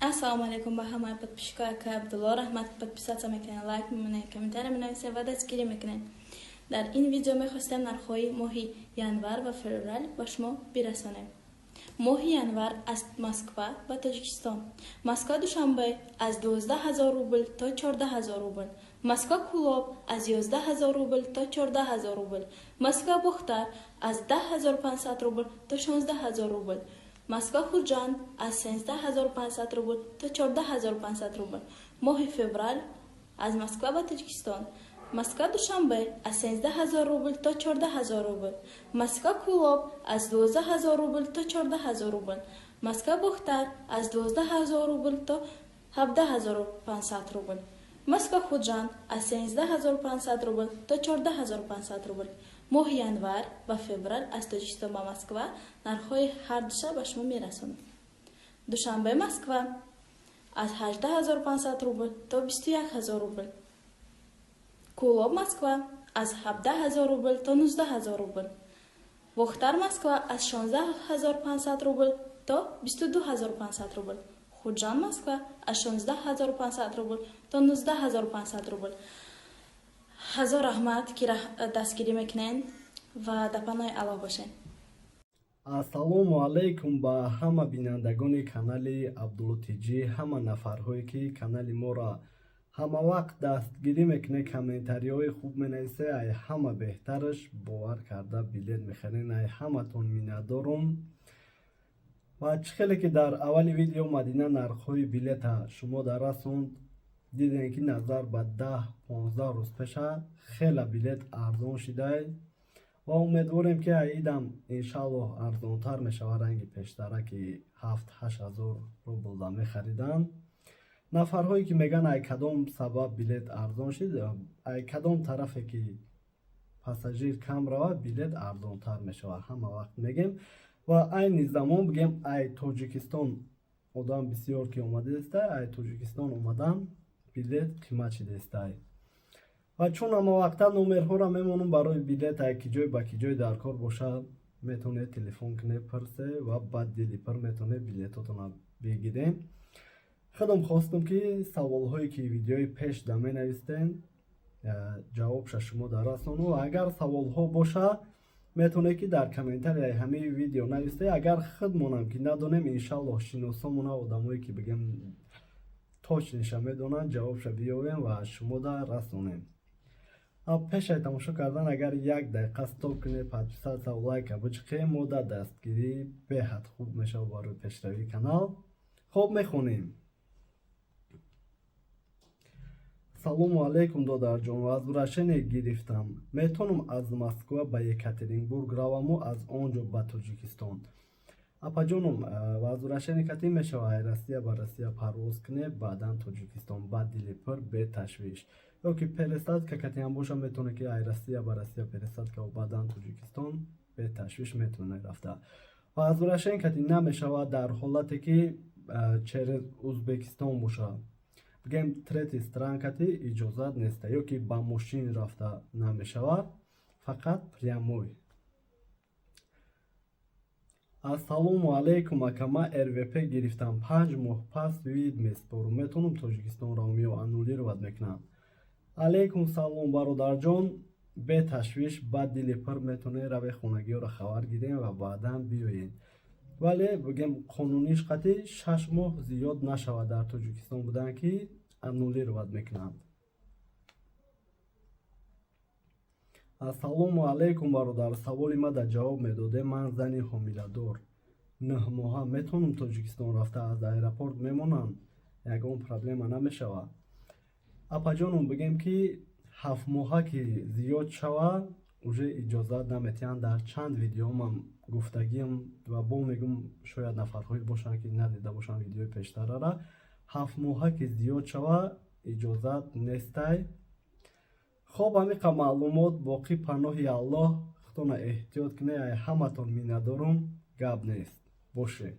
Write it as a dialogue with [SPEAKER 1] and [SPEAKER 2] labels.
[SPEAKER 1] Ассалому алайкум ба ҳамаи подписчикои акай Абдулло. Раҳмат, подписаться мекунед, лайк мемонед, комментария менависед ва дастгирӣ мекунед. Дар ин видео мехостем нархҳои моҳи январ ва феврал ба шумо бирасонем. Моҳи январ аз Москва ба Тоҷикистон. Москва Душанбе аз 12 ҳазор рубл то 14 ҳазор рубл. Москва Кӯлоб аз 11 ҳазор рубл то 14 ҳазор рубл. Москва Бохтар аз 10 500 рубл то 16 ҳазор рубл. Москва Хуҷанд аз 13 500 рубл то 14 500 рубл. Моҳи феврал аз Москва ба Тоҷикистон. Москва Душанбе аз 13 ҳазор рубл то 14 ҳазор рубл. Москва Кӯлоб аз 12 ҳазор рубл то 14 ҳазор рубл. Москва Бохтар аз 12 ҳазор рубл то 17 500 рубл. Москва Хуҷанд аз 13 500 рубл то 14 500 рубл. Моҳи январ ва феврал аз Тоҷикистон ба Москва нархҳои ҳардуша ба шумо мерасонам. Душанбе Москва аз 18 500 рубл то 21 ҳазор рубл. Кӯлоб Москва аз 17 ҳазор рубл то 19 ҳазор рубл. Бохтар Москва аз 16 500 рубл то 22 500 рубл. Хуҷанд Москва аз 16 500 рубл то 19 500 рубл. Ҳазор раҳмат, ки дастгирӣ мекунед, ва дар паноҳи Аллоҳ бошед.
[SPEAKER 2] Ассалому алайкум ба ҳама бинандагони канали Абдулло Тҷ, ҳама нафарҳое, ки канали моро ҳама вақт дастгирӣ мекунед, комментариҳои хуб менависе, ай ҳама беҳтараш бовар карда билет мехарен. Ай ҳаматон миннатдорум. Ва чӣ хеле ки дар аввали видео Мадина нархҳои билета шумо дар расонд, дидем, ки назар ба 10-15 рӯз пеша хела билет арзон шидай ва умедворем, ки аидам иншаллоҳ арзонтар мешавад, ранги пештара, ки 7-8 ҳазор рублда мехариданд. Нафарҳое, ки мегӯянд, ай кадом сабаб билет арзон шид, ай кадом тарафе ки пассажир кам равад, билет арзонтар мешавад, ҳама вақт мегем. Ва айни замон, бигем, ай Тоҷикистон одам бисёр ки омадаистай, ай Тоҷикистон омадан билет қимат шидаистай. Ва чун ҳамавақта номерҳоро мемонам барои билет, ай ки ҷой ба ки ҷой дар кор бошад, метавонед телефон кунед, пурсе ва баъд дили пур метавонед билетотонро бигирем. Худам хостам, ки саволҳое, ки видеои пеш да менавистен, ҷавобша шумо дар расону. Агар саволҳо боша, метавонед, ки дар комментарияи ҳамаи видео нависте. Агар худмонам ки надонем, иншаллоҳ шиносомона, одамое, ки бигем, точныйша медонанд, ҷавобша биёвем ва шумо да расонем. Пешаи тамошо кардан агар як дақиқа стоп кунед, подписаться, лайка бичиқем, мо дар дастгирӣ беҳад хуб мешавад барои пешравии канал. Хоб, мехонем. Салому алайкум, додарҷон. Возвращение гирифтам, метавонам аз Москва ба Екатеринбург раваму аз он ҷо ба Тоҷикистон? Апаҷонум, возвращение катӣ мешавад, ай Россия ба Россия парвоз кунед, баъдан Тоҷикистон, ба дили пур, беташвиш. Ё ки пересадка катиам боша, метавонед, ки ай Россия ба Россия пересадка ва баъдан Тоҷикистон, беташвиш метавонед рафта. Возвращение катӣ намешавад дар ҳолате, ки через Узбекистон бошад, бигем, третий стран кати иҷозат неста, ё ки ба мошин рафта намешавад, фақат прямой. Ассалому алайкум, ака, ман РВП гирифтам, 5 моҳ пас вид меспорам, метавонам Тоҷикистон равам ё аннулировать мекунам? Алайкум салом, бародарҷон. Беташвиш, ба дили пур метавонед раве, хонагиёро хабар гирем ва баъдан биёед. Вале, бигем, қонуниш қатъи 6 моҳ зиёд нашавад дар Тоҷикистон будан, ки аннулировать мекунанд. Ассалому алайкум, бародар, саволи ма дар ҷавоб медодем. Ман зани ҳомиладор, 9 моҳа, метавонам Тоҷикистон рафта, аз аэропорт мемонам, ягон проблема намешавад? Апаҷонум, бигем, ки 7 моҳа ки зиёд шавад, уже иҷозат наметиҳанд. Дар чанд видеомам гуфтагиам ва бо мегӯм, шояд нафарҳое бошанд, ки надида бошанд видеои пештарара. 7 моҳа ки зиёд шавад, иҷозат нестай. Хоб, ҳамиқа маълумот боқӣ. Паноҳи Аллоҳ, худтона эҳтиёт кунед. Ай ҳаматон миннатдорум, гап нест, боше.